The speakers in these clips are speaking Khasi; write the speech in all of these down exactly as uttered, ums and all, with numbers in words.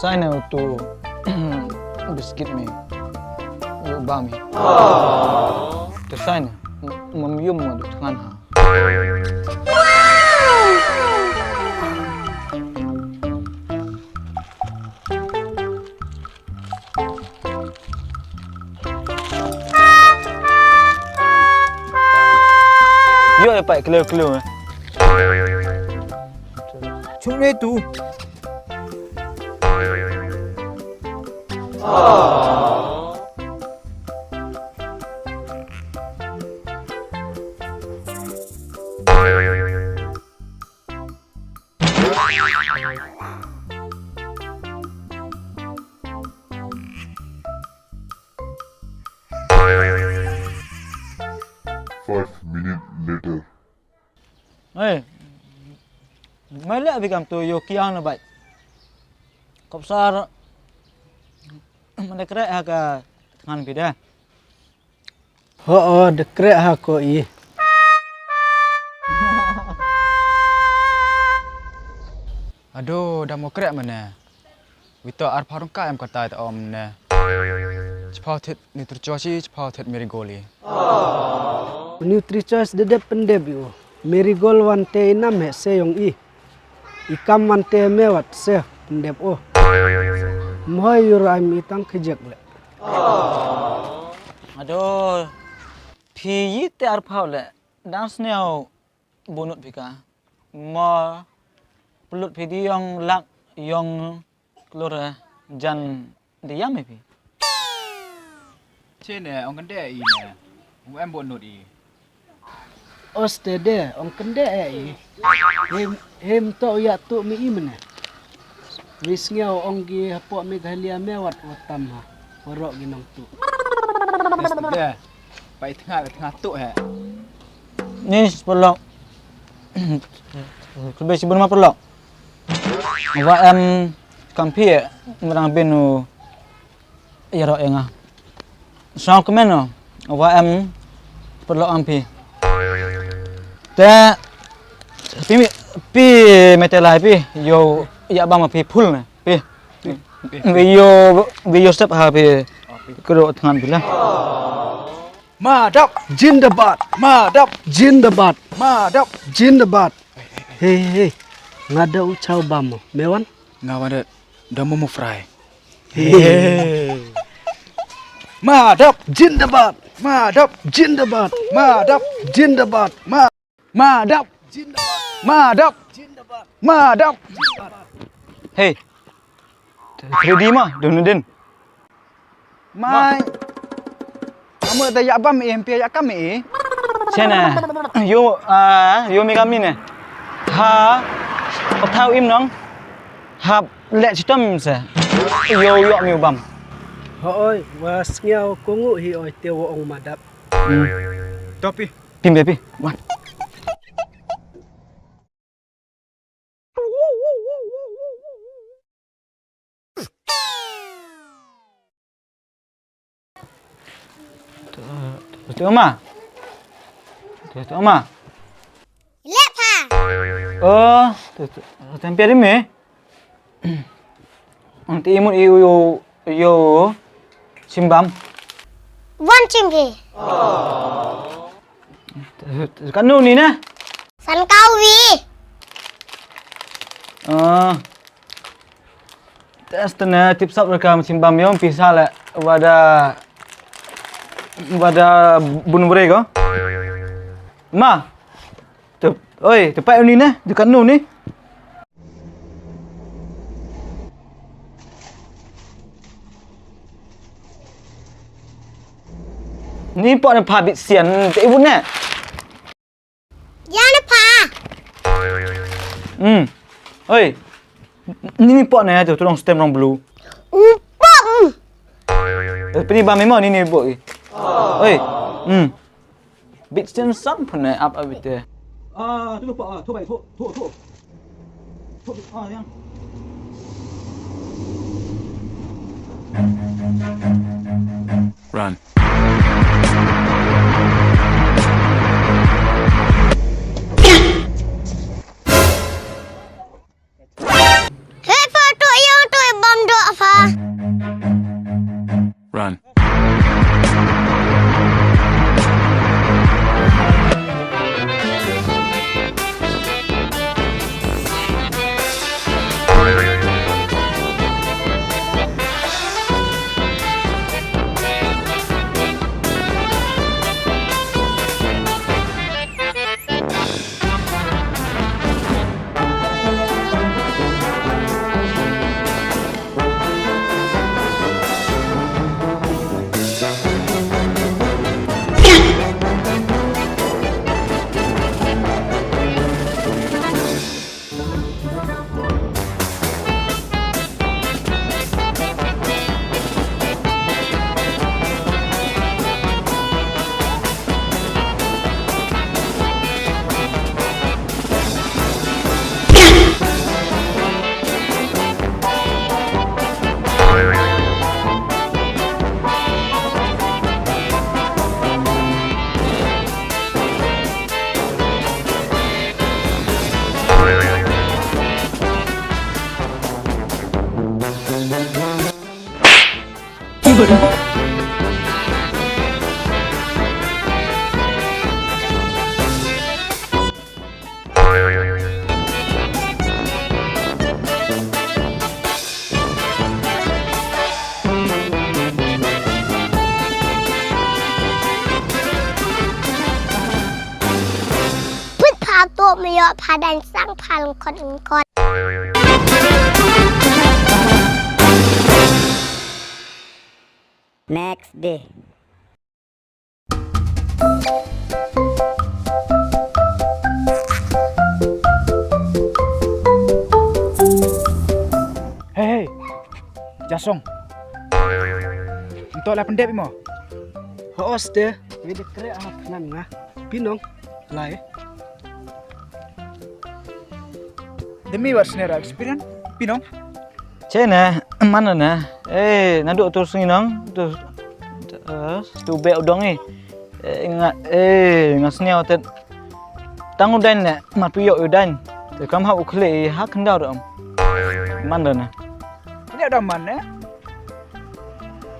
Sain na utu biskit mi. U ba mi. Te sain na. Mam yum ma du tngan ha. Yo, e pai kleu kleu eh. Chung ne tu. Five minutes later. Hey, mai leh bikam tu yo kiang na bai. Kop sar mana kre ha ka tngan pida. Ho, o, de kreh ha ko i. Ado, da mo kreh mane. Wito arphaw rong ka em kata ta om ne. Chiphaw thit ni turcho chi, chiphaw thit mirigoli. Nutrichoice de dep pendep yu. Marigold wan te inam he se yong i. I kam wan te me wat se pendep o. Mhoi yur ai mi tang kejek le. Ado, phi yi te arphaw le. Dang sniaw bunut phi ka. Ma pelut phi di yong lak yong klur jan de yam phi. Che ne ong kende i ne. Em bo nut i. Oste de ong kende e i. Hem hem to ya tu mi i mene. Wi sngiaw ong gi hapo Meghalaya me wat watam ha. Warok gi nong tu. Oste de. Pai tnga tnga tu he. Ni sepelok. Kebe sibun ma pelok. Wa em kampi merang binu. Ïaroh ïa nga. Saw kmen no. Wa em perlu am phi. Te phi phi metelai phi yo ïa bam phi phul ne phi. Wi yo wi yo step ha phi. Kero thngan phi la. Madap jindabad. Madap jindabad. Madap jindabad. Hey hey. Nga da u chaw bam mo. Mewan. Nga wa da da momo fry. Madap jindabad. Madap jindabad. Madap jindabad. Ma madap jindabad. Madap jindabad. Madap jindabad. Hey. Ready ma, dun din. Mai. Amu da ya bam em pia ya kam e. Sene. Yo ah yo mi kam ni ne. Ha. Patau im nong. Hap leh chitom se. Yo yo mi bam. Hoi, wa sngiaw ko ngu hi oi te wa ong madap. Topi. Pim be pi. Wan. Tu tu ma. Tu tu ma. Lek pa. Oh, tu tu. Tempia di me. Ante imut yu yu yu simbam. Wan chimpi. Kanu ni na. San kau wi. Ah. Test na tip sap rekam simbam yom pisa le wada wada bun brego. Ma. Tuh, oi, tepat ni nah, dekat nu ni. Ni pok na pha bit sian, te ibun ne. Ya na pha. Hmm. Oi. Ni ni pok na tu tolong stem rong blue. Upok. Pini ba memang ni ni bok. Oi. Hmm. Bit sen san pun eh ap abit eh. Ah, tu lupa ah, tu baik, tu, tu, tu. Tu, ah, yang. Run. Hei, photo yang tu bom do Ato me ïoh pha dang sang pha lengkot lengkot. Next day. Hey, hey. Jasong. Nto la pyndep imo. Ho oste, ngi de kre a khnang nga. Pinong, lai. Demi wat snera experience, pinong. Che ne, man ne. Eh, nadu tu sngi nong, tu, eh, tu be udong eh. Eh, nga, eh, nga sniaw te. Tang udain ne, mat pi yok udain. Te kam ha ukhle ha kenda ram. Man ne. Ini ada man ne.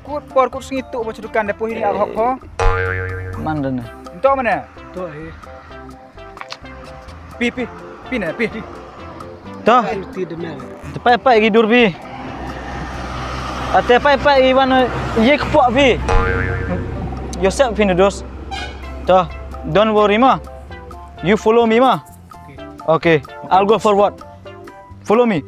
Kut por kut sngi tu ba chudukan de pohini arhok ho. Man ne. Nto mana? To eh. Pi, pi, pi ne, pi. To. Ti de mel. Te pai pai gi dur pi. Ate pai pai i wan ye kpok pi. Yosep pi ne dos. To, don't worry ma. You follow me ma. Okay. Okay, I'll go forward. Follow me.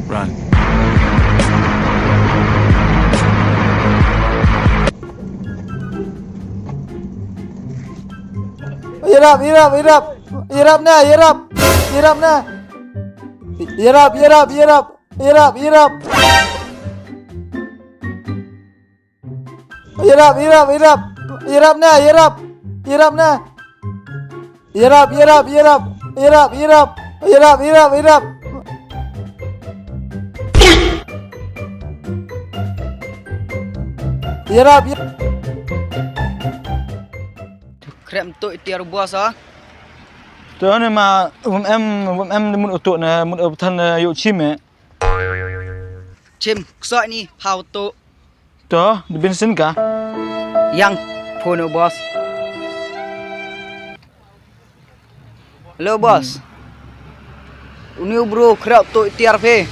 Run. Ïarap, ïarap, ïarap. Ïarap na, ïarap. Ïarap na. Ïarap, ïarap, ïarap. Ïarap, ïarap. Ïarap, ïarap, ïarap. Ïarap na, ïarap. Ïarap na. Ïarap, ïarap, ïarap. Ïarap, ïarap. Ïarap, ïarap, ïarap. Ïarap, ïarap. Khrem tu itiar bos ah. Tu ne ma um em, um em mut utu ne, mut utan ne yu chim eh. Chim, ksoi ni, pau tu. To, di bensin ka? Yang phone bos. Hello bos. Uni u bro khrap tu itiar phi.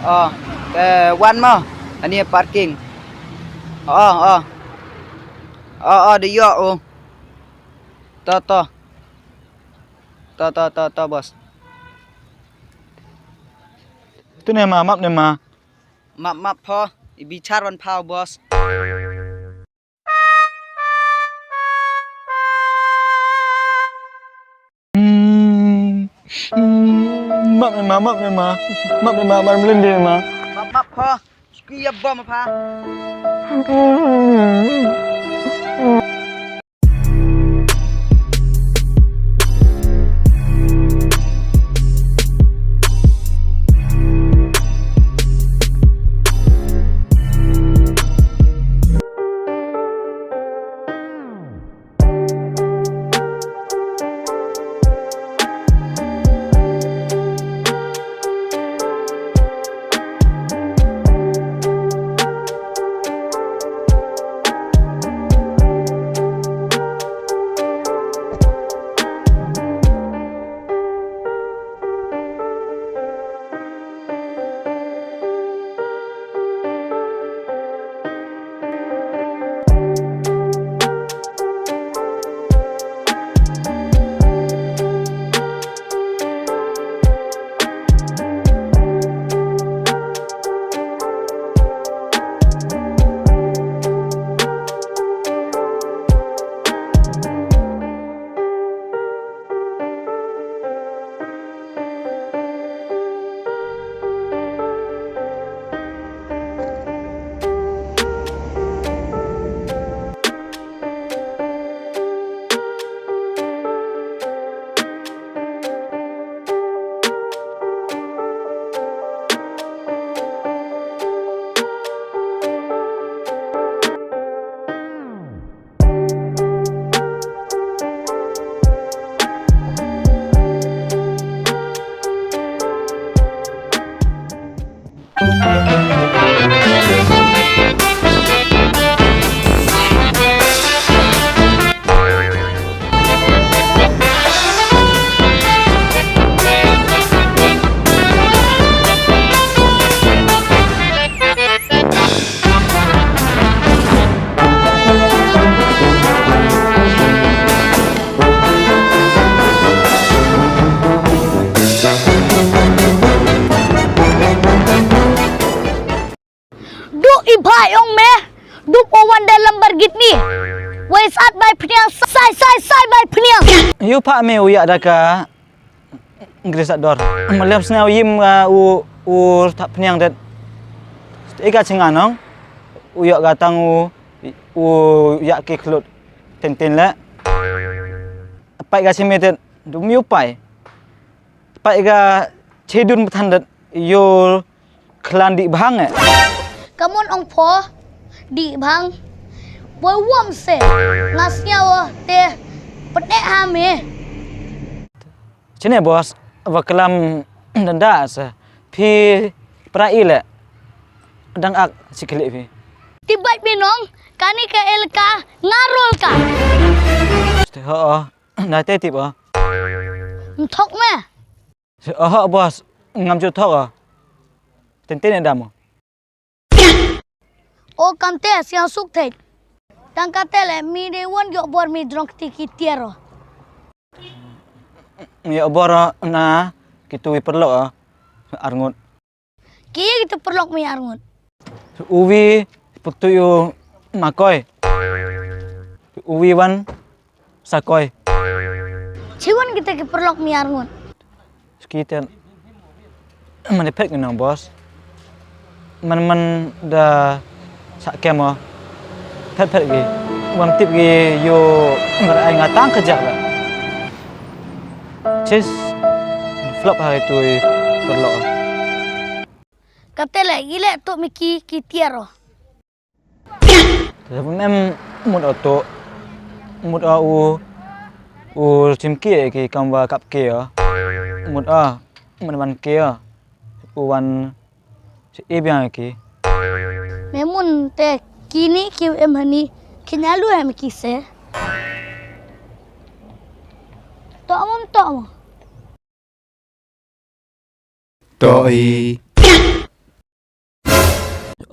Ah, eh, wan ma. Ani parking. Ah, ah. Ah, ah, de yo oh. To, to. To, to, to, to, bos. Tu ne ma, map ne ma. Map, map pho. I bichar wan pau, bos. Hmm, hmm, map ne ma, map ne ma. Map ne ma, mar melin de ma. Map, map pho. Sku ya bom pha. Pha ong me, dup o wan da Lamborghini. Wei sat bai pniang, sai, sai, sai bai pniang. Yu pha me u ïa da ka Gris dor. Malem sna u yim, uh, u, u thap pniang det. Ika chinga nong. U yok gatang u, u yak ki khlut. Ten ten le. Pai ga chimi det. Dum yu pai. Pai ga chedun bthan det. Yo klan di bhang eh. Kamon ong pho. Di bhang. Boy wom se. Ngas nyawa te. Pene hame. Chine boss, ba klam danda sa. Phi pra ile. Dang ak sikili phi. Tibai binong, kani ka elka ngarol ka. Ho, na te tip o. Nthok me. Ho boss, ngam ju thok o. Tenten dam o. O kante siang suk thei. Tang kate le mi de won yok bor mi drong kti ki tiar o. Yok bor na kitu wi perlok o. Arngut. Ki kitu perlok mi arngut. Uwi putu yu makoi. Uwi wan sakoi. Chiwan kita ki perlok mi arngut. Ski ten. Mane phet ngi nang boss. Man man da sa kemo. Phet phet gi. Wam tip gi yo ngar ai nga tang kejak la. Chis. Flop hai tu perlok. Kate le ile tu miki ki tiaro. Mem mut o to mut o u u chim ki ki kam wa kap ki o. Mut o mut wan ki o. U wan si ibiang ki. Memun te kini ki em hani kinyalu em ki se. To mum to mum. To i.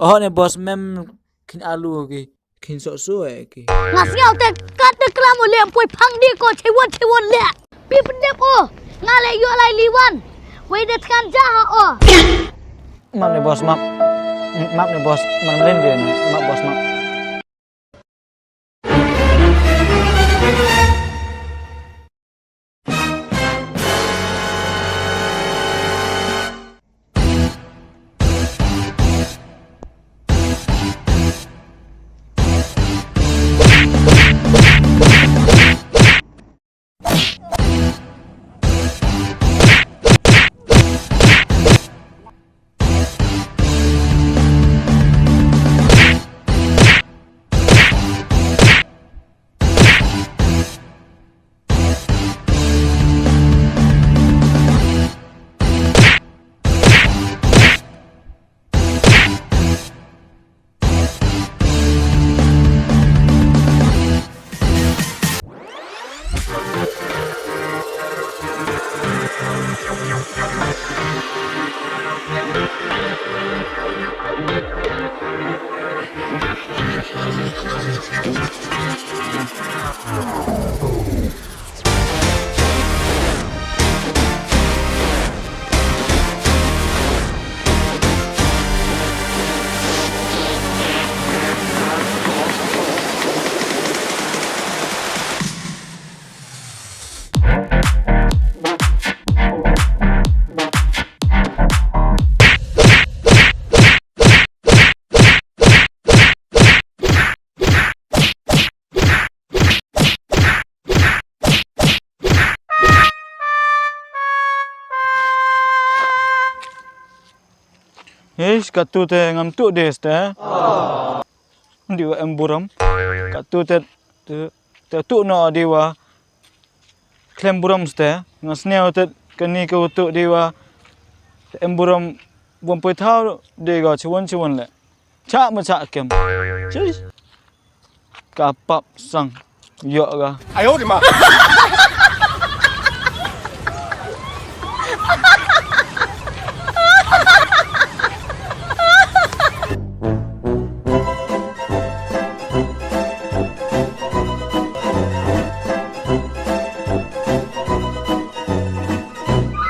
Oh ne boss mem kin alu ki kin sok su eh ki. Ngas nyaw te kat te klam u lem pui phang di ko chewon chewon le. Pi pendep o. Nga le yo lai liwan. Wei de tkan ja ha o. Map ne boss map. Map ne boss man len de map boss map. Eish, katu te ngam tu des te. Di wa em buram. Katu te, te, te tu no di wa klem buram ste. Nga snew te kani ka utu di wa te em buram bom poi thau di ga chiwon chiwon le. Cha ma cha kem. Chis. Ka pap sang. Yo ga. Ayo di ma.